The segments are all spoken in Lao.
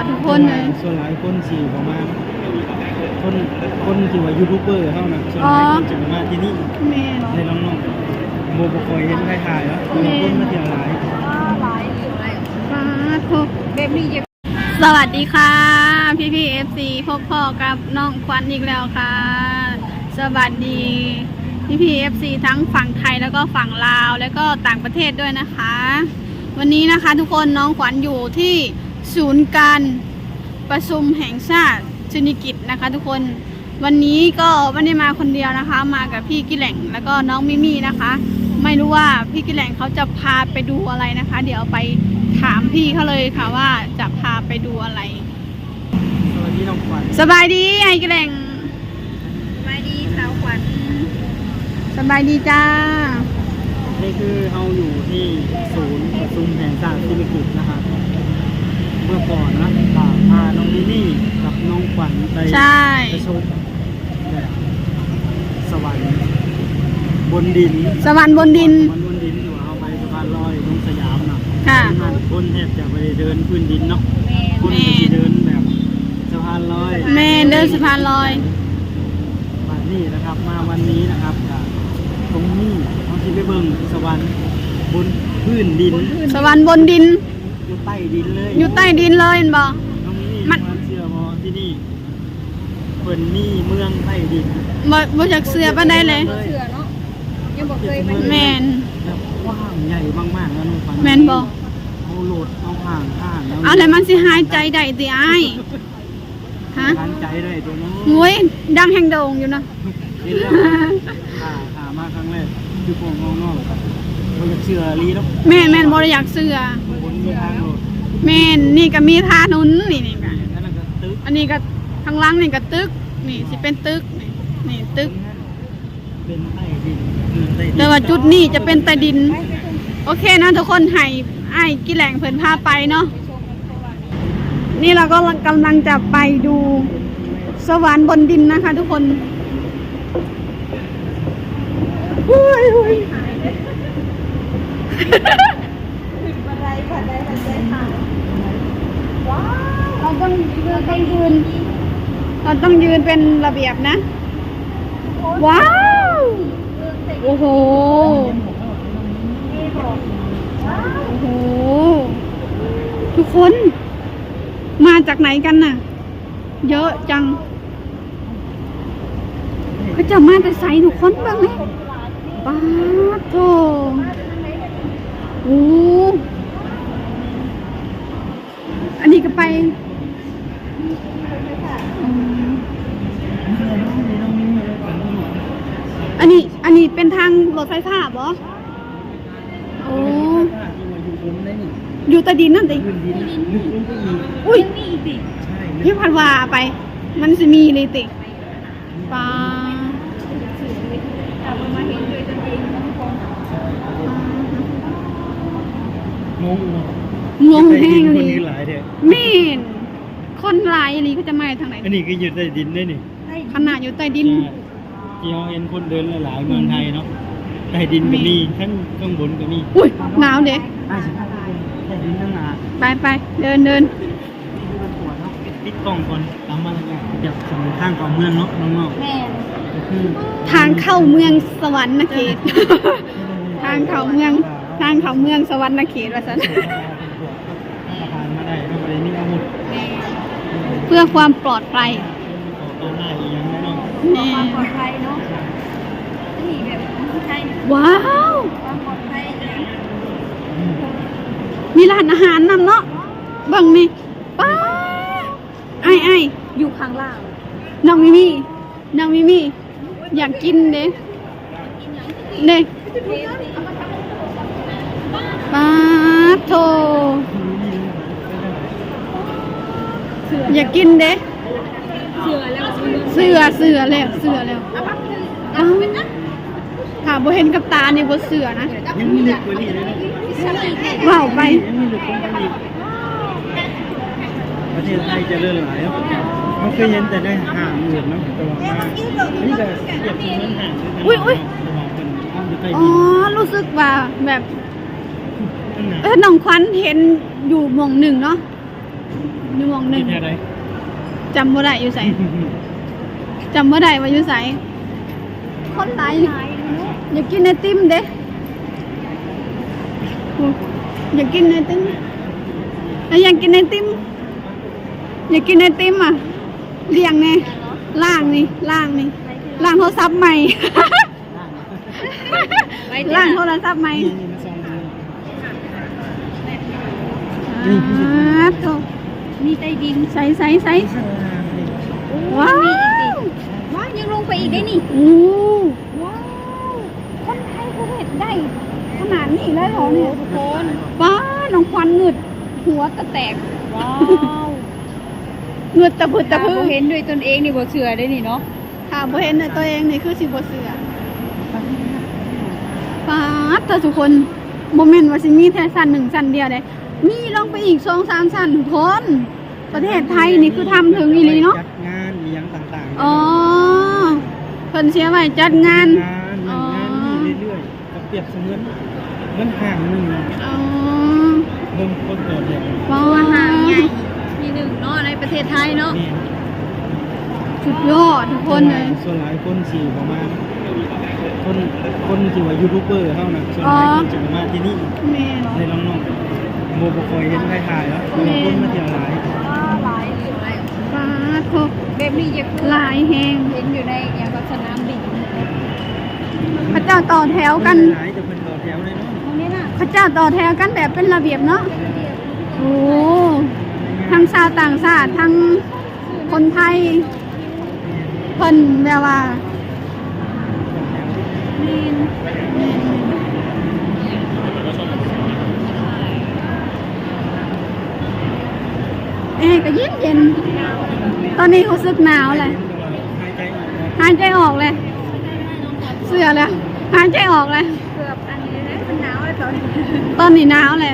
ທຸກຄົນເລີຍ. ສ່ວນຫຼາຍຄົນຊິປະມານ ຄົນ ຄົນທີ່ວ່າຢູທູບເບີເຮົານະ ສ່ວນຫຼາຍ ອໍ ຄົນຊິປະມານທີ່ນີ້. ແມ່ນ ແຕ່ນ້ອງໆ ບໍ່ ບໍ່ຄ່ອຍເຫັນໃຜຖ່າຍເນາະ ແຕ່ວ່າ ແມ່ນ ຄົນມາທ່ຽວຫຼາຍ. ປາດໂທ້ ແບບນີ້ ສະຫວັດດີຄ່ະ ພີ່ໆ ເອັຟຊີ ພົບພໍ້ກັບນ້ອງຂວັນອີກແລ້ວຄ່ະ. ສະຫວັດດີພີ່ໆ ເອັຟຊີ ທັງຝັ່ງໄທ ແລ້ວກໍຝັ່ງລາວ ແລ້ວກໍຕ່າງປະເທດດ້ວຍນະຄະ. ວັນນີ້ນະຄະທຸກຄົນ ນ້ອງຂວັນຢູ່ທີ່ສູນການປະຊຸມແຫ່ງຊາດຊີລິກິດນະຄະທຸກຄົນ. ວັນນີ້ກໍບໍ່ໄດ້ມາຄົນດຽວນະຄະ ມາກັບພີ່ກິແຫຼງ ແລ້ວກໍນ້ອງມິມີ່ນະຄະ. ໄມ່ຮູ້ວ່າພີ່ກິແຫຼງເຂົາຈະພາໄປດູອະໄລນະຄະ. ດຽວໄປຖາມພີ່ເຂົາເລີຍຄ່ະວ່າຈະພາໄປດູອະໄລ. ສະຫວັດດີນ້ອງຂວັນ. ສະບາຍດີອ້າຍກິແຫຼງ. ສະບາຍດີສາວຂວັນ. ສະບາຍດີຈ້າ. ນີ້ຄືເຮົາຢູ່ທີ່ສູນປະຊຸມແຫ່ງຊາດຊີລິກິດນະຄະ. ເມື່ອກ່ອນນະ ພາ ພານ້ອງມິມີ່ກັບນ້ອງຂວັນໄປ ໃຊ່ ປະຊຸມ ແບບສະຫວັນບົນດິນ ສະຫວັນບົນດິນ ສະຫວັນບົນດິນ ທີ່ວ່າເຮົາໄປສະພານລອຍລົງສະຫຍາມນະ. ຄ່ະ ນັ້ນຄົນແທບຈະບໍ່ໄດ້ເດີນພື້ນດິນເນາະ. ແມ່ນ ຄົນ ແມ່ນ ຊິເດີນແບບສະພານລອຍ. ແມ່ນ ເດີນສະພານລອຍ. ບັດນີ້ນະຄັບ ມາວັນນີ້ນະຄັບ ກະຕົງນີ້ເຮົາຊິໄປເບິ່ງສະຫວັນບົນພື້ນດິນ ສະຫວັນບົນດິນ ຢູ່ໃຕ້ດິນເລີຍ ຢູ່ໃຕ້ດິນເລີຍແມ່ນບໍ່? ນ້ອງມິມີ່ ມັນ ເຊື່ອບໍ່ ທີ່ນີ້ ເພິ່ນມີເມືອງໃຕ້ດິນ. ບໍ່ ບໍ່ຢາກເຊື່ອປານໃດເລີຍ. ບໍ່ເຊື່ອເນາະ ຍັງບໍ່ເຄີຍມາເຫັນ. ແມ່ນ ແບບກວ້າງໃຫຍ່ມາກໆ ເນາະນ້ອງຂວັນ. ແມ່ນບໍ່? ເອົາລົດ ເອົາຫ້າງ ຫ້າງ ເອົາ ແລ້ວມັນຊິຫາຍໃຈໄດ້ຕິອ້າຍ? ຫາ ຫາຍໃຈໄດ້ຕົວະນ້ອງ. ໂອ້ຍ ດັງແຮງໂດ່ງຢູ່ນະ. ເຫັນແລ້ວ ຖ້າ ຖ້າມາຄັ້ງແລກ ຄືພວກນ້ອງໆ ກໍບໍ່ຢາກເຊື່ອອີ່ຫຼີເນາະ. ແມ່ນໆ ບໍ່ໄດ້ຢາກເຊື່ອ. ແມ່ນ ນີ້ກໍມີຖະໜົນ ນີ້ ນີ້ກໍ ອັນນັ້ນກໍຕຶກ ອັນນີ້ກໍ ຂ້າງຫຼັງນີ້ກໍຕຶກ ນີ້ຊິເປັນຕຶກ ນີ້ ນີ້ຕຶກ ເປັນໃຕ້ດິນ ເປັນໃຕ້ດິນ ແຕ່ວ່າຈຸດນີ້ຈະເປັນໃຕ້ດິນ. ໂອເຄເນາະທຸກຄົນ ໃຫ້ອ້າຍກິແຫຼງເພິ່ນພາໄປເນາະ. ນີ້ເຮົາກໍກຳລັງຈະໄປດູສະຫວັນບົນດິນນະຄະທຸກຄົນ. ໂອ້ຍ ໂອ້ຍ ຂຶ້ນບັນໄດ ບັນໄດ ບັນໄດ ເຮົາຕ້ອງ ເຮົາຕ້ອງຢືນ ເຮົາຕ້ອງຢືນເປັນລະບຽບນະ. ວ້າວ ໂອ້ໂຫ ໂອ້ໂຫ ທຸກຄົນ ມາຈາກໄຫນກັນນະ ເຍອະຈັງ. ເຂົາເຈົ້າມາແຕ່ໃສທຸກຄົນ ເບິ່ງນີ້ ປາດໂທ້ ໂອ້ ອັນນີ້ກໍໄປ ອືມ ອັນນີ້ ອັນນີ້ເປັນທາງລົດໄຟຟ້າບໍ່? ໂອ້ ຢູ່ໃຕ້ດິນນັ້ນຕິ? ອຸ້ຍ ໃຊ່ ພີ່ພັດວ່າໄປ ມັນຊິມີອີ່ຫຼີຕິ? ປາ ງົງ ງົງແຮງອີ່ຫຼີ. ແມ່ນ ຄົນຫຼາຍອີ່ຫຼີ ເຂົາຈະມາທາງໃດ? ອັນນີ້ຄືຢູ່ໃຕ້ດິນເດ້ນີ້ ຂະໜາດຢູ່ໃຕ້ດິນ ທີ່ເຮົາເຫັນຄົນເດີນຫຼາຍໆ ເມືອງໄທເນາະ ໃຕ້ດິນກໍມີ ແມ່ນ ຂ້າງ ຂ້າງບົນກໍມີ. ອຸ້ຍ ໜາວເດ້ ອ້າຍຊິພາໄປເບິ່ງໃຕ້ດິນຂ້າງໜ້າ. ໄປໆ ເດີນໆ. ປິດ ປິດກ້ອງກ່ອນ ຕາມມາແລ້ວກໍ ແບບທາງເຂົ້າເມືອງເນາະ ນ້ອງໆ. ແມ່ນ ກໍຄືທາງເຂົ້າເມືອງສະຫວັນນະເຂດ ທາງເຂົ້າເມືອງ ທາງເຂົ້າເມືອງສະຫວັນນະເຂດວ່າຊັ້ນ. ເຮົາກໍຜ່ານມາໄດ້ ເຮົາບໍ່ໄດ້ມີອາວຸດ ເພື່ອຄວາມປອດໄພ ຕໍ່ໜ້າອີ່ຫຍັງແນ່ນອນ. ແມ່ນ ຄວາມປອດໄພເນາະ ນີ້ແບບ ໃຊ່ ວ້າວ ຄວາມປອດໄພ ອືມ ມີຮ້ານອາຫານນຳເນາະ ເບິ່ງນີ້ ປ້າ ອ້າຍໆ ຢູ່ຂ້າງລ່າງ ນ້ອງມີມີ ນ້ອງມີມີ ຢາກກິນເດ້ ເດ້ ປາດໂທ້ ຢາກກິນເດ້ ເຊື່ອແລ້ວ ເຊື່ອ ເຊື່ອແລ້ວ ເຊື່ອແລ້ວ ອ້າວ ຖ້າບໍ່ເຫັນກັບຕານີ້ບໍ່ເຊື່ອນະ. ຍັງມີເລິກກວ່ານີ້ເດ້ ເວົ້າໄປ ຍັງມີເລິກກວ່ານີ້. ປະເທດໄທຈະເລີນຫຼາຍເນາະ ເຮົາເຄີຍເຫັນແຕ່ໃນຫ້າງອື່ນເນາະ ແຕ່ວ່າມາ ອັນນີ້ກໍປຽບເສມືອນຫ້າງຄືກັນ ອຸ້ຍ ອຸ້ຍ ເນາະ ແຕ່ວ່າເພິ່ນເອົາຢູ່ໃຕ້ ອໍ ດິນ ຮູ້ສຶກວ່າແບບ ເອີ ນ້ອງຂວັນເຫັນຢູ່ໝ່ອງໜຶ່ງເນາະ ຢູ່ໝ່ອງໜຶ່ງ ຢູ່ແຖວໃດ? ຈຳບໍ່ໄດ້ຢູ່ໃສ ຈຳບໍ່ໄດ້ວ່າຢູ່ໃສ. ຄົນຫຼາຍ ຢາກກິນໄອຕິມເດ້ ຢາກກິນໄອຕິມ ແລ້ວຢາກກິນໄອຕິມ ຢາກກິນໄອຕິມອະ ລ້ຽງແດ່ ລ້າງນີ້ ລ້າງນີ້ ລ້າງໂທລະສັບໃໝ່. ລ້າງໂທລະສັບໃໝ່ ນີ້ ນີ້ ມາສ່ອງເບິ່ງ ອ່າ ໂທ້ ມີໃຕ້ດິນ ໃສ ໃສ ໃສ ນີ້ ຂ້າງລ່າງນີ້ ວ້າວ ມີອີກຕິ ວ້າວ ຍັງລົງໄປອີກໄດ້ນີ້ ໂອ້ ວ້າວ ຄົນໄທເຂົາເຮັດໄດ້ຂະໜາດນີ້ເລີຍເຫາະນີ້ ໂອ້ ທຸກຄົນ ປ້າ ນ້ອງຂວັນງຶດ ຫົວກະແຕກ ວ້າວ ງຶດຕະພຶດຕະພຶ ຖ້າບໍ່ເຫັນດ້ວຍຕົນເອງນີ້ບໍ່ເຊື່ອເດ້ນີ້ເນາະ. ຖ້າບໍ່ເຫັນດ້ວຍຕົວເອງນີ້ຄືຊິບໍ່ເຊື່ອ. ປາດເທີ ທຸກຄົນ ບໍ່ແມ່ນວ່າຊິມີແຕ່ຊັ້ນໜຶ່ງຊັ້ນດຽວເດ້ ມີລົງໄປອີກສອງສາມຊັ້ນ ທຸກຄົນ. ປະເທດໄທນີ້ຄືທຳເຖິງອີ່ຫຼີເນາະ ຈັດງານອີ່ຫຍັງຕ່າງໆ ອໍ ເພິ່ນຊິເອົາໄວ້ຈັດງານ ງານນັ້ນງານນີ້ເລື້ອຍໆ. ກໍປຽບສະເໝືອນເຮືອນຫ້າງໜຶ່ງ ອໍ ເບິ່ງຄົນຕໍ່ແຖວ ວ່າຫ້າງໃຫຍ່ທີໜຶ່ງເນາະ ໃນປະເທດໄທເນາະ ແມ່ນ ສຸດຍອດທຸກຄົນເລີຍ. ສ່ວນຫຼາຍຄົນຊິບໍ່ມາ ຄົນ ຄົນທີ່ວ່າຢູທູບເບີເຮົານະ ສ່ວນຫຼາຍ ອໍ ຄົນຊິບໍ່ມາທີ່ນີ້ ແມ່ນ ໃນນ້ອງໆ ບໍ່ ບໍ່ຄ່ອຍເຫັນໃຜຖ່າຍແລ້ວ ແມ່ນ ຄົນມາທ່ຽວຫຼາຍ ຫຼາຍ ຫຼາຍ ປາດໂທ້ ແບບນີ້ຢາກ ຫຼາຍແຮງ ເຫັນຢູ່ໃນຫຍັງກໍສະໜາມບິນ ເຂົາເຈົ້າຕໍ່ແຖວກັນ ຫຼາຍ ແຕ່ເພິ່ນຕໍ່ແຖວເລີຍເນາະ ເຂົາເຈົ້າຕໍ່ແຖວກັນແບບເປັນລະບຽບເນາະ. ໂອ້ ທັງຊາວຕ່າງຊາດ ທັງຄົນໄທ ເພິ່ນແບບວ່າ ແມ່ນ ແມ່ນ ແມ່ນ ແອກໍເຢັນໆ ຕອນນີ້ຮູ້ສຶກໜາວແຫຼະ ຫາຍໃຈອອກແຫຼະ ເຊື່ອແລ້ວ ຫາຍໃຈອອກແລ້ວ ເກືອບອັນນີ້ແຫຼະ ມັນໜາວແລ້ວຕອນນີ້ ຕອນນີ້ໜາວແຫຼະ.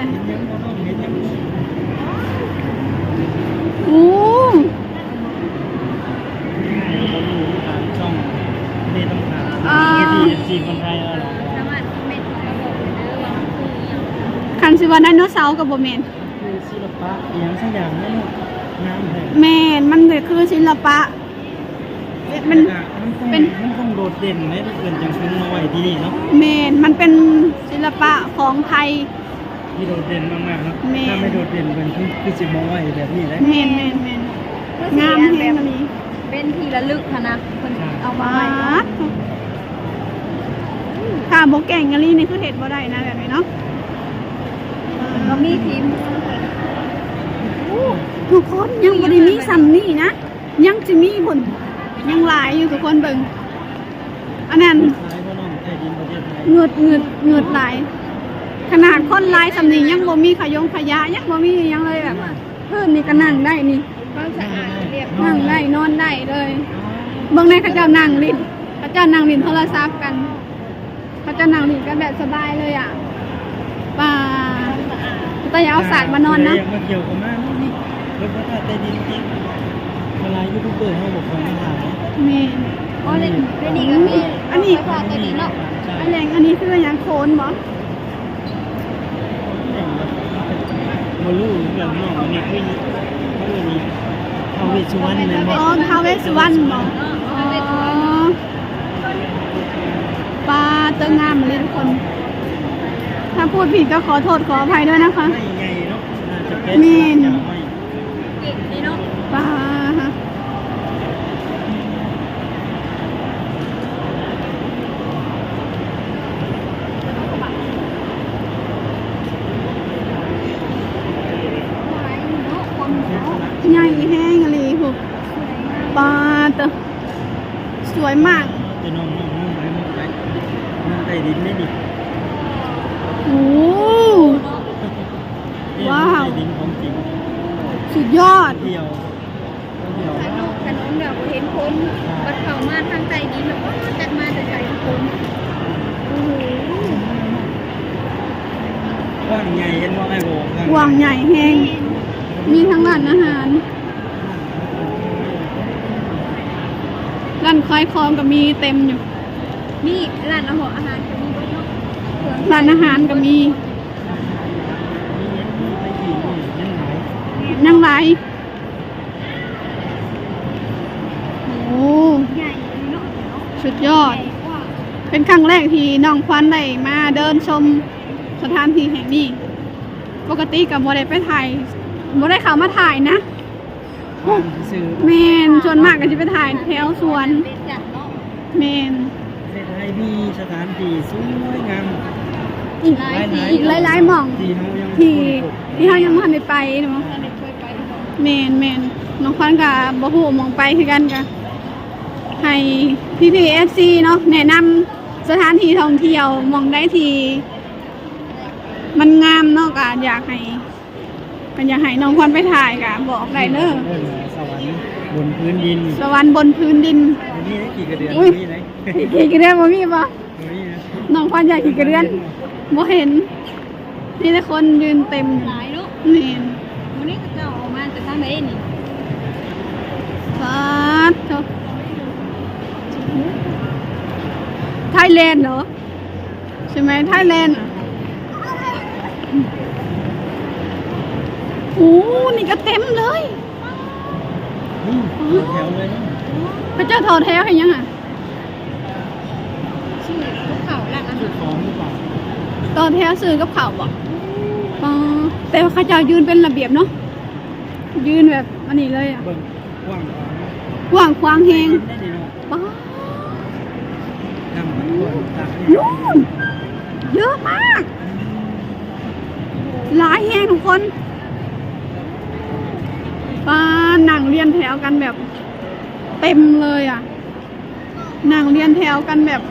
ໂອ້ ອ່າ ຄັນຊິວ່າໄດໂນເສົາກໍບໍ່ແມ່ນ ຄືສິລະປະອີ່ຫຍັງສັກຢ່າງນັ້ນເນາະ ງາມແທ້ ແມ່ນ ມັນກໍຄືສິລະປະ ມັນ ມັນເປັນ ມັນຄົງໂດດເດັ່ນໃນເພິ່ນຈັ່ງເພິ່ງມາໄວ້ທີ່ນີ້ເນາະ ແມ່ນ ມັນເປັນສິລະປະຂອງໄທທີ່ໂດດເດັ່ນມາກໆເນາະ ແມ່ນ ຖ້າໄມ່ໂດດເດັ່ນເພິ່ນຄື ຄືຊິບໍ່ໄວ້ແບບນີ້ເດ້ ແມ່ນໆໆ ງາມແຮງອີ່ຫຼີ ເປັນທີ່ລະລຶກຫັ້ນນະ ເພິ່ນເອົາມາໄວ້ ປາດໂທ້ ຖ້າບໍ່ເກັ່ງອີ່ຫຼີນີ້ຄືເຮັດບໍ່ໄດ້ນະແບບນີ້ເນາະ ກໍມີທີມ ທຸກຄົນ ຍັງບໍ່ໄດ້ມີສ່ຳນີ້ນະ ຍັງຊິມີພຸ້ນ ຍັງຫຼາຍຢູ່ ທຸກຄົນເບິ່ງ ອັນນັ້ນ ເງີດ ເງີດ ເງີດຫຼາຍ ຂະໜາດຄົນຫຼາຍສ່ຳນີ້ຍັງບໍ່ມີຂະຍົງຂະຢະ ຍັງບໍ່ມີຫຍັງເລີຍ ແບບພື້ນນີ້ກໍນັ່ງໄດ້ນີ້ ຄວາມສະອາດລຽບຮ້ອຍ ນັ່ງໄດ້ນອນໄດ້ເລີຍ ເບິ່ງແດ່ ເຂົາເຈົ້ານັ່ງຫຼິ້ນ ເຂົາເຈົ້ານັ່ງຫຼິ້ນໂທລະສັບກັນ. ເຂົາເຈົ້ານັ່ງຫຼິ້ນກັນແບບສະບາຍເລີຍອະ ປາ ແຕ່ຢ່າເອົາສາດມານອນນະ ມາທ່ຽວກໍມາເນາະ ນີ້ ລົດພະທາດໃຕ້ດິນ ທີ່ເວລາຢູທູບເບີເຮົາບໍ່ຄ່ອຍມາຖ່າຍ ແມ່ນ ອໍ ແລ້ວ ແລ້ວນີ້ກໍມີ ອັນນີ້ ພະທາດໃຕ້ດິນເນາະ ອັນແຫຼງ ອັນນີ້ຄືຫຍັງ ໂຄນບໍ? ບໍ່ຮູ້ຄືກັນເນາະ ອັນນີ້ຄື ຄືນີ້ ທ້າວເວດສຸວັນແມ່ນບໍ່? ອໍ ທ້າວເວດສຸວັນບໍ? ອໍ ປາ ເຕີງາມເລີຍທຸກຄົນ ຖ້າພູດຜິດກໍຂໍໂທດຂໍອະໄພດ້ວຍນະຄະ ໄມ້ໃຫຍ່ເນາະ ໜ້າຈະເປັນ ແມ່ນ ໄມ້ ເກັ່ງເດ້ເນາະ ປາ ໃຫຍ່ແຮງອີ່ຫຼີພຸ້ນ ປາເຕີ ສວຍມາກ ແຕ່ນ້ອງໆ ນ້ອງໄປ ນ້ອງໄປ ນ້ອງໃຕ້ດິນເດ້ນີ້ ໂອ້ ວ້າວ ໃຕ້ດິນຂອງຈິງ ສຸດຍອດ ທ່ຽວ ຖະໜົນ ຖະໜົນກໍບໍ່ເຫັນຄົນ ບັດເຂົ້າມາທາງໃຕ້ດິນແລ້ວ ຈັກມາແຕ່ໃສຄົນ ໂອ້ໂຫ ກວ້າງໃຫຍ່ ເຫັນບໍ່ ອ້າຍບອກ ກວ້າງໃຫຍ່ແຮງ ມີທັງຮ້ານອາຫານ ຮ້ານຂາຍຂອງກໍມີເຕັມຢູ່ ມີຮ້ານອາຫານ ອາຫານກໍມີເບິດເນາະ ຮ້ານອາຫານກໍມີ ຍັງຫຼາຍ ຍັງຫຼາຍ. ສຸດຍອດ ເປັນຄັ້ງແລກທີ່ນ້ອງຂວັນໄດ້ມາເດີນຊົມສະຖານທີ່ແຫ່ງນີ້. ປົກກະຕິກໍບໍ່ໄດ້ໄປຖ່າຍ ບໍ່ໄດ້ເຂົ້າມາຖ່າຍນະ. ແມ່ນ ສ່ວນມາກກໍຊິໄປຖ່າຍແຖວສວນ. ແມ່ນ ປະເທດໄທມີສະຖານທີ່ສວຍງາມ ອີກຫຼາຍ ອີກຫຼາຍໆໝ່ອງທີ່ເຮົາຍັງ ທີ່ ທີ່ເຮົາຍັງບໍ່ທັນໄດ້ໄປເນາະ. ແມ່ນໆ ນ້ອງຂວັນກໍບໍ່ຮູ້ໝ່ອງໄປຄືກັນ ກໍໃຫ້ພີ່ໆ ເອັຟຊີ ເນາະ ແນະນຳສະຖານທີ່ທ່ອງທ່ຽວ ໝ່ອງໃດທີ່ມັນງາມເນາະ ກໍຢາກໃຫ້ ຄັນຢາກໃຫ້ນ້ອງຂວັນໄປຖ່າຍກໍບອກໄດ້ເດີ. ເອີ້ນວ່າສະຫວັນບົນພື້ນດິນ ສະຫວັນບົນພື້ນດິນ. ບໍ່ມີໄດ໋ ຂີ້ກະເດືອນ ອຸ້ຍ ບໍ່ມີໄດ໋ ຂີ້ກະເດືອນບໍ່ມີບໍ່? ບໍ່ມີນະ ນ້ອງຂວັນຢາກຂີ້ກະເດືອນ ບໍ່ເຫັນ ມີແຕ່ຄົນຢືນເຕັມ ຫຼາຍເນາະ. ແມ່ນ ມື້ນີ້ເຂົາເຈົ້າອອກມາແຕ່ທາງໃດນີ້? ປາດໂທ້ ໄທແລນເນາະ. ໃຊ່ໄໝ? ໄທແລນ. ໂອ້ ນີ້ກໍເຕັມເລີຍ. ນີ້ຕໍ່ແຖວເລີຍເນາະ. ເຂົາເຈົ້າຕໍ່ແຖວເຮັດຫຍັງອະ? ຊື້ກັບເຂົ້າລະ ຊື້ຂອງຫຼືເປົ່າ? ຕໍ່ແຖວຊື້ກັບເຂົ້າບໍ? ອໍ ແຕ່ວ່າເຂົາເຈົ້າຢືນເປັນລະບຽບເນາະ ຢືນແບບອັນນີ້ເລີຍອະ. ເບິ່ງ ກວ້າງຂວາງ ກວ້າງຂວາງແຮງ. ປາດ ນັ້ນ ເຍອະມາກ ຫຼາຍແຮງທຸກຄົນ. ປາດ ນັ່ງລຽນແຖວກັນແບບເຕັມເລີຍອະ ນັ່ງລຽນແຖວກັນແບບ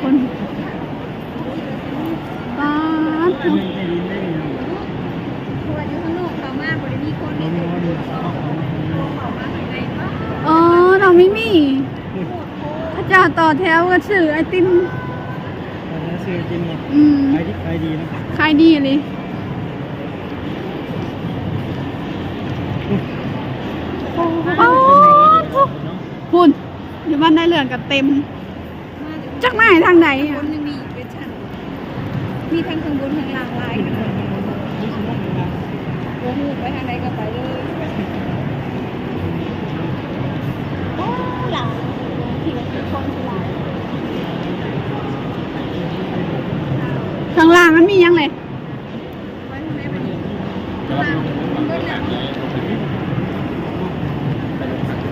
ຄົນ ປາດ ເພາະວ່າຢູ່ຂ້າງນອກເຂົ້າມາບໍ່ໄດ້ມີຄົນເດ້. ອໍ ນ້ອງມິມີ່ ເຂົາເຈົ້າຕໍ່ແຖວກັນຊື້ໄອຕິມ. ຕໍ່ແຖວຊື້ໄອຕິມເນາະ. ອືມ ຂາຍດິບຂາຍດີເນາະ ຂາຍດີອີ່ຫຼີ. ປາດໂທ້ ພຸ້ນ ຢູ່ບ້ານນາຍເລື່ອນກໍເຕັມ. ຈັກມາໃຫ້ທາງໃດອະ? ຄົນຍັງມີອີກເປັນຊັ້ນ ມີທັງຂ້າງບົນຂ້າງລ່າງຫຼາຍຂະໜາດ ບໍ່ຮູ້ໄປທາງໃດກໍໄປເລີຍ. ໂອ້ ຫຼາຍ ທີ່ວ່າຄືຄົນຄືຫຼາຍ. ຂ້າງລ່າງມັນມີຫຍັງແຫຼະ?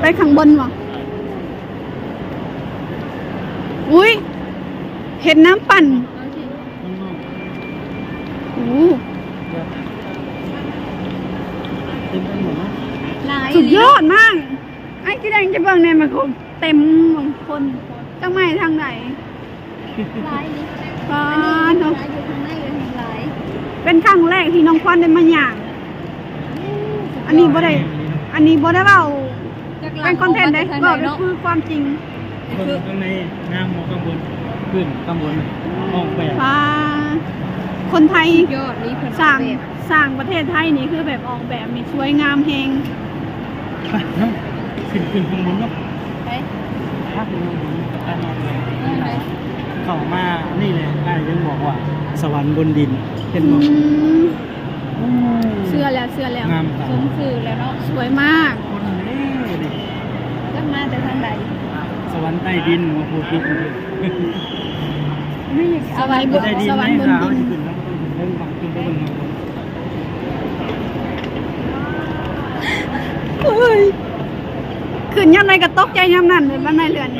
ໄປຂ້າງບົນບໍ່? ອຸ້ຍ ເຫັນນ້ຳປັ່ນ. ໂອ້ ສຸດຍອດມາກ. ອ້າຍກິແດງ ຈະເບິ່ງແດ່ ມັນຄົງເຕັມ ຄົນ ຈັກມາທາງໃດ. ຫຼາຍນີ້ ປາດເນາະ ຢູ່ຂ້າງໃນກໍແຮງຫຼາຍ. ເປັນຄັ້ງແລກທີ່ນ້ອງຂວັນໄດ້ມາຍ່າງ. ອັນນີ້ບໍ່ໄດ້ ອັນນີ້ບໍ່ໄດ້ເວົ້າເປັນຄອນເທັນເດ້ ເວົ້າແບບຄືຄວາມຈິງ. ເບິ່ງຂ້າງໃນງາມບໍ່ ຂ້າງບົນ ຂຶ້ນຂ້າງບົນ ອອກແບບ ປາດ ຄົນໄທ ສຸດຍອດນີ້ເພິ່ນ ສ້າງ ສ້າງປະເທດໄທນີ້ ຄືແບບອອກແບບນີ້ສວຍງາມແຮງ. ໄປເນາະ ຂຶ້ນ ຂຶ້ນຂ້າງບົນເນາະ. ໄປ ພາຂຶ້ນຂ້າງບົນ ພາມາເລີຍ. ເຂົ້າມານີ້ແຫຼະ ອ້າຍຈຶ່ງບອກວ່າສະຫວັນບົນດິນ ເຫັນບໍ່? ອືມ ໂອ້ ເຊື່ອແລ້ວ ເຊື່ອແລ້ວ ງາມຄັກ ສົມຊື່ແລ້ວເນາະ ສວຍມາກ. ຄົນເດ້ນີ້ ຈັກມາແຕ່ທາງໃດ? ສະຫວັນໃຕ້ດິນ ມາພູພິກ. ສະຫວັນບົນ ສະຫວັນບົນດິນ. ເຮີ້ຍ ຂຶ້ນຍາມໃດກໍຕົກໃຈຍາມນັ້ນເລີຍ ບ້ານນາຍເລື່ອນ. ເ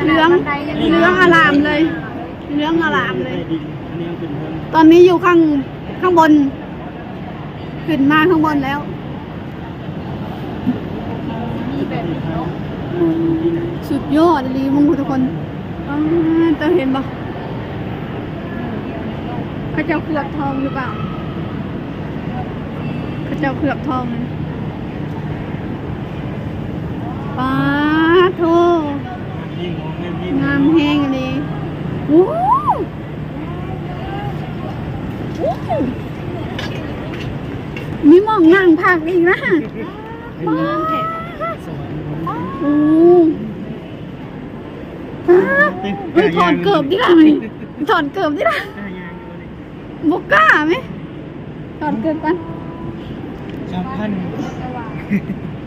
ຫຼືອງ ເຫຼືອງອາລາມເລີຍ ເຫຼືອງອາລາມເລີຍ. ຕອນນີ້ຢູ່ຂ້າງ ຂ້າງບົນ ຂຶ້ນມາຂ້າງບົນແລ້ວ. ສຸດຍອດອີ່ຫຼີ ເບິ່ງພຸ້ນທຸກຄົນ. ປາດ ເຈົ້າເຫັນບໍ່? ເຂົາເຈົ້າເຂືອບທອງຫຼືເປົ່າ? ເຂົາເຈົ້າເຂືອບທອງນັ້ນ. ປາດໂທ້ ງາມແຮງອີ່ຫຼີ. ໂອ້ ໂອ້ ມີໝ່ອງນັ່ງພັກອີກນະ. ງາມແທ້. ໂອ້ ເຮີ້ຍ ຖອດເກີບຕິລະນີ້ ຖອດເກີບຕິລະ. ບໍ່ກ້າແມະ ຖອດເກີບກ່ອນ. ສຳຄັນ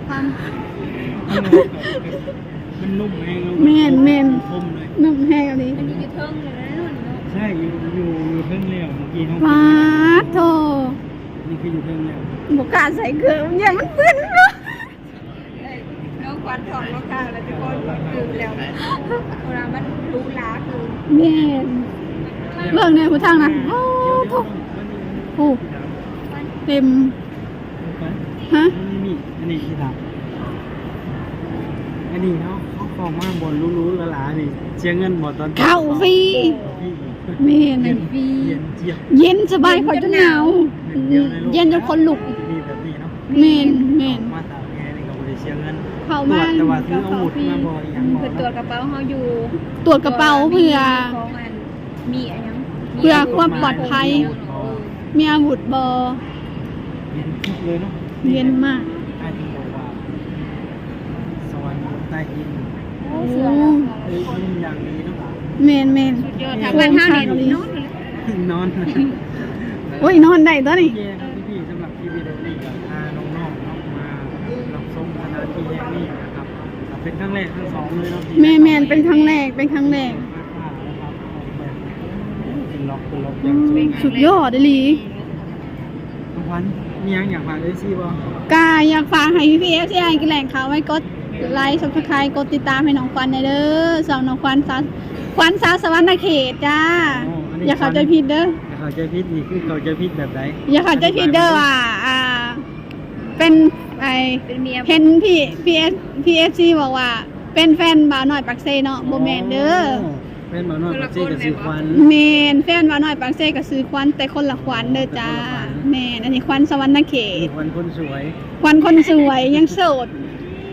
ຄວາມ ມັນນຸ້ມແຮງເນາະ ແມ່ນໆ ຄົມເລີຍ ນຸ້ມແຮງອີ່ຫຼີ ອັນນີ້ຢູ່ເທິງເລີຍນະ ໃຊ່ ຢູ່ ຢູ່ ຢູ່ເທິງແລ້ວ ເມື່ອກີ້ເຮົາ ປາດໂທ້ ນີ້ຄືຢູ່ເທິງແລ້ວ ບໍ່ກ້າໃສ່ເກີບ ຢ້ານມັນເປື້ອນ ເອີ ນ້ອງຄວັນຖອດລົງຂ້າງແລ້ວທຸກຄົນ ຕື່ນແລ້ວ ເວລາມັນຫຼູຫຼາຄື ແມ່ນ ເບິ່ງແດ່ຜູ້ທາງນັ້ນ ໂອ້ໂທ້ ໂອ້ ເຕັມ ຮະ ອັນນີ້ ອັນນີ້ທີ່ຖາມ ອັນນີ້ເຮົາ ເຮົາເຂົ້າມາບ່ອນຫຼູໆຫຼາໆນີ້ ເສຍເງິນບໍ່ຕອນ ເຂົ້າຟຣີ ເຂົ້າຟຣີ ແມ່ນ ເຢັນ ເຢັນຈຽບ ເຢັນສະບາຍ ຂ້ອຍຈົນໜາວ ເຢັນຈົນຂົນລຸກ ມີແບບນີ້ເນາະ ແມ່ນ ແມ່ນ ເຂົ້າມາຕາກແອນີ້ກໍບໍ່ໄດ້ເສຍເງິນ ເຂົ້າມາ ແຕ່ວ່າຖືອາວຸດມາບໍ່ ອີ່ຫຍັງບໍ່ ເພິ່ນຕວດກະເປົາເຮົາຢູ່ ຕວດກະເປົາເພື່ອ ຂອງອັນ ມີອັນຫຍັງ ເພື່ອຄວາມປອດໄພ ມີອາວຸດບໍ່ ເຢັນຈິບເລີຍເນາະ ເຢັນມາກ ອ້າຍເພິ່ນບອກວ່າ ສະຫວັນຢູ່ໃຕ້ດິນ ໂອ້ ເຊື່ອແລ້ວ ເອີ ເຢັນຢ່າງດີເນາະ ແມ່ນໆ ສຸດຍອດ ຖ້າບ້ານເຮົານີ້ນອນ ນອນ ໂອ້ຍ ນອນໄດ້ຕົວນີ້ ໂອເຄຄັບພີ່ໆ ສຳລັບຄລິບວິດີໂອນີ້ກໍພານ້ອງໆເນາະ ມາຮັບຊົມສະຖານທີ່ແຫ່ງນີ້ນະຄັບ ເປັນຄັ້ງແລກທັງສອງເລີຍເນາະ ແມ່ນໆ ເປັນຄັ້ງແລກ ເປັນຄັ້ງແລກ ເປັນລັອກ ເປັນລັອກ ອືມ ສຸດຍອດອີ່ຫຼີ ນ້ອງຂວັນ ມີຫຍັງຢາກຝາກເອັຟຊີບໍ່? ກະຢາກຝາກໃຫ້ພີ່ໆ ເອັຟຊີ ອ້າຍກິແຫຼງເຂົ້າໄວ້ກົດໄລ ຊັບສະໄຄ ກົດຕິດຕາມໃຫ້ນ້ອງຂວັນແດ່ເດີ ຊ່ອງນ້ອງຂວັນ ສາວ ຂວັນສາວສະຫວັນນະເຂດຈ້າ ອໍ ຢ່າເຂົ້າໃຈຜິດເດີ ຢ່າເຂົ້າໃຈຜິດ ນີ້ຄືເຂົ້າໃຈຜິດແບບໃດ? ຢ່າເຂົ້າໃຈຜິດເດີວ່າ ອ່າ ເປັນ ໄອ້ ເປັນເມຍ ເຫັນພີ່ ພີ່ເອັຟຊີ ບອກວ່າເປັນແຟນບ່າວນ້ອຍປາກເຊເນາະ ອໍ ບໍ່ແມ່ນເດີ ແຟນບ່າວນ້ອຍປາກເຊກໍຊື່ຂວັນ ແມ່ນ ແຟນບ່າວນ້ອຍປາກເຊກໍຊື່ຂວັນ ແຕ່ຄົນລະຂວັນເດີຈ້າ ຄົນລະຂວັນ ແມ່ນ ອັນນີ້ຂວັນສະຫວັນນະເຂດ ຂວັນຄົນສວຍ ຂວັນຄົນສວຍ ຍັງໂສດ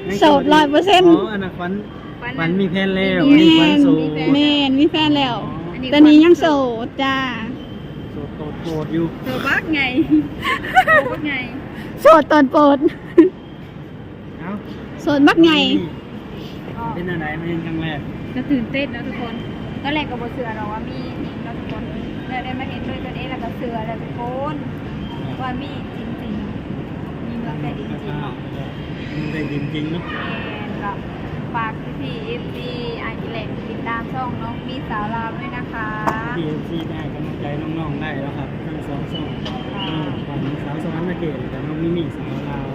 ຍັງໂສດ ໂສດຮ້ອຍເປີເຊັນ ອໍ ອັນນັ້ນຂວັນ ຂວັນມີແຟນແລ້ວ ແມ່ນ ອັນນີ້ຂວັນໂສດ ແມ່ນ ມີແຟນແລ້ວ ອໍ ແຕ່ນີ້ຍັງໂສດຈ້າ ໂສດໂຕດໂປດຢູ່ ໂສດບັກໃຫຍ່ ໂສດບັກໃຫຍ່ ໂສດໂຕດໂປດ ເອົ້າ ໂສດບັກໃຫຍ່ ເປັນຈັ່ງໃດ ມາເຫັນຄັ້ງແລກ? ກໍຕື່ນເຕັ້ນເນາະທຸກຄົນ ຕອນແລກກໍບໍ່ເຊື່ອດອກວ່າມີຈິງເນາະທຸກຄົນ ແລ້ວໄດ້ມາເຫັນດ້ວຍຕົນເອງ ແລ້ວກໍເຊື່ອແລ້ວທຸກຄົນ ວ່າມີຈິງໆ ມີເມືອງໃຕ້ດິນຈິງເນາະ ເມືອງໃຕ້ດິນຈິງເນາະ ແມ່ນ ກໍຝາກພີ່ໆ ເອັຟຊີ ອ້າຍກິແຫຼງ ຕິດຕາມຊ່ອງນ້ອງມີສາວລາວດ້ວຍນະຄະ ພີ່ໆ ເອັຟຊີ ໄດ້ໃຫ້ກຳລັງໃຈນ້ອງໆ ໄດ້ແລ້ວຄັບ ທັງສອງຊ່ອງ ນ້ອງຂວັນສາວສະຫວັນນະເຂດ ແລະ ນ້ອງມີມີສາວລາວ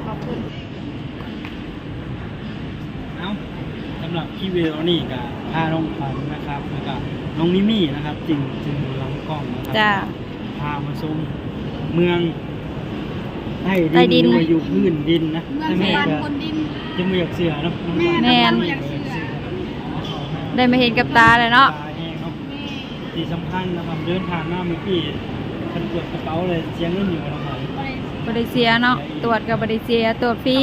ຂອບຄຸນ ເອົ້າ ສຳລັບຄລິບວິດີໂອນີ້ກໍພານ້ອງຂວັນນະຄັບ ແລ້ວກໍນ້ອງມີມີນະຄັບ ຈຶ່ງ ຈຶ່ງຢູ່ຫຼັງກ້ອງນະຄັບ ຈ້າ ພາມາຊົມເມືອງໃຕ້ດິນ ໃຕ້ດິນ ຫຼືວ່າຢູ່ພື້ນດິນນະ ເມືອງສະຫວັນບົນດິນ ຈະບໍ່ຢາກເຊື່ອເນາະ ແມ່ນ ແມ່ນ ບໍ່ຢາກເຊື່ອ ໄດ້ມາເຫັນກັບຕາແລ້ວເນາະ ຕາແຮງເນາະ ແມ່ນ ທີ່ສຳຄັນນະຄັບ ເດີນຜ່ານມາເມື່ອກີ້ ເພິ່ນກວດກະເປົາເລີຍ ເສຍເງິນຢູ່ບໍ່ນ້ອງຂວັນ? ບໍ່ໄດ້ເສຍເນາະ ຕວດກໍບໍ່ໄດ້ເສຍ ຕວດຟຣີ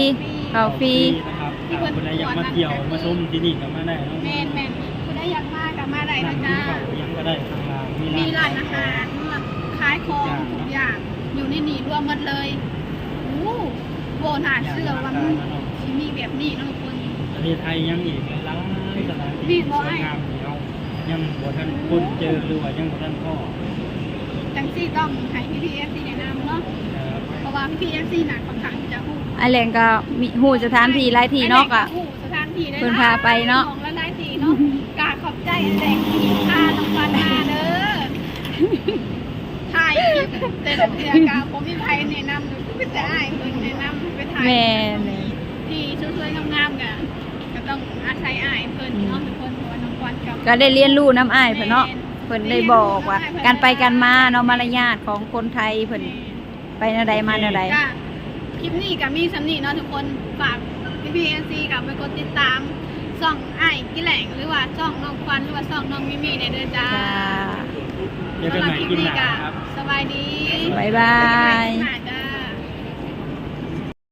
ເຂົ້າຟຣີ ເຂົ້າຟຣີນະຄັບ ຖ້າຜູ້ໃດຢາກມາທ່ຽວມາຊົມທີ່ນີ້ກໍມາໄດ້ເນາະ ແມ່ນໆ ຜູ້ໃດຢາກມາກໍມາໄດ້ນະຈ້າ ກິນເຂົ້າຫຍັງກໍໄດ້ ທາງຮ້ານມີ ມີຮ້ານອາຫານ ຂາຍຂອງທຸກຢ່າງ ຢູ່ໃນນີ້ລວມໝົດເລີຍ ໂອ້ ບໍ່ໜ້າເຊື່ອວ່າມັນຊິມີແບບນີ້ເນາະທຸກຄົນ ປະເທດໄທຍັງອີກຫຼາຍໆ ສະຖານທີ່ ແມ່ນບໍ່ ສວຍງາມ ທີ່ເຮົາ ຍັງບໍ່ທັນຄົ້ນເຈີ ຫຼືວ່າຍັງບໍ່ທັນພໍ້ ຈັ່ງຊີ້ຕ້ອງໃຫ້ພີ່ໆ ເອັຟຊີ ແນະນຳເນາະ ເອີ ເພາະວ່າພີ່ໆ ເອັຟຊີ ນະ ຂ້ອນຂ້າງທີ່ຈະຮູ້ ອ້າຍແຫຼງກໍມີ ຮູ້ສະຖານທີ່ຫຼາຍທີ່ເນາະ ກໍຮູ້ສະຖານທີ່ໄດ້ ເພິ່ນພາໄປເນາະ ຫຼາຍໆທີ່ເນາະ ກໍຂອບໃຈອ້າຍແຫຼງທີ່ພານ້ອງຂວັນມາເດີ ຖ່າຍຄລິບແຕ່ລະເທື່ອກໍບໍ່ມີໃຜແນະນຳ ມີແຕ່ອ້າຍເພິ່ນແນະນຳໄປຖ່າຍ ແມ່ນ ທີ່ສວຍໆ ງາມໆ ກໍ ກໍຕ້ອງອາໄສອ້າຍເພິ່ນເນາະ ອືມ ທຸກຄົນ ເພາະວ່ານ້ອງຂວັນກໍ ກໍໄດ້ຮຽນຮູ້ນຳອ້າຍເພິ່ນເນາະ ແມ່ນ ເພິ່ນໄດ້ບອກວ່າ ການໄປການມາເນາະ ມາລະຍາດຂອງຄົນໄທເພິ່ນ ແມ່ນ ໄປແນວໃດມາແນວໃດ ກໍຄລິບນີ້ກໍມີສ່ຳນີ້ເນາະທຸກຄົນ ຝາກພີ່ໆ ເອັຟຊີ ກໍໄປກົດຕິດຕາມຊ່ອງອ້າຍກິແຫຼງ ຫຼືວ່າຊ່ອງນ້ອງຂວັນ ຫຼືວ່າຊ່ອງນ້ອງມີມີແດ່ເດີຈ້າ ເຈີກັນໃໝ່ຄລິບໜ້າ ສຳລັບຄລິບນີ້ກໍ ຄັບ ສະບາຍດີ ບາຍບາຍ ເຈີກັນໃໝ່ຄລິບໜ້າ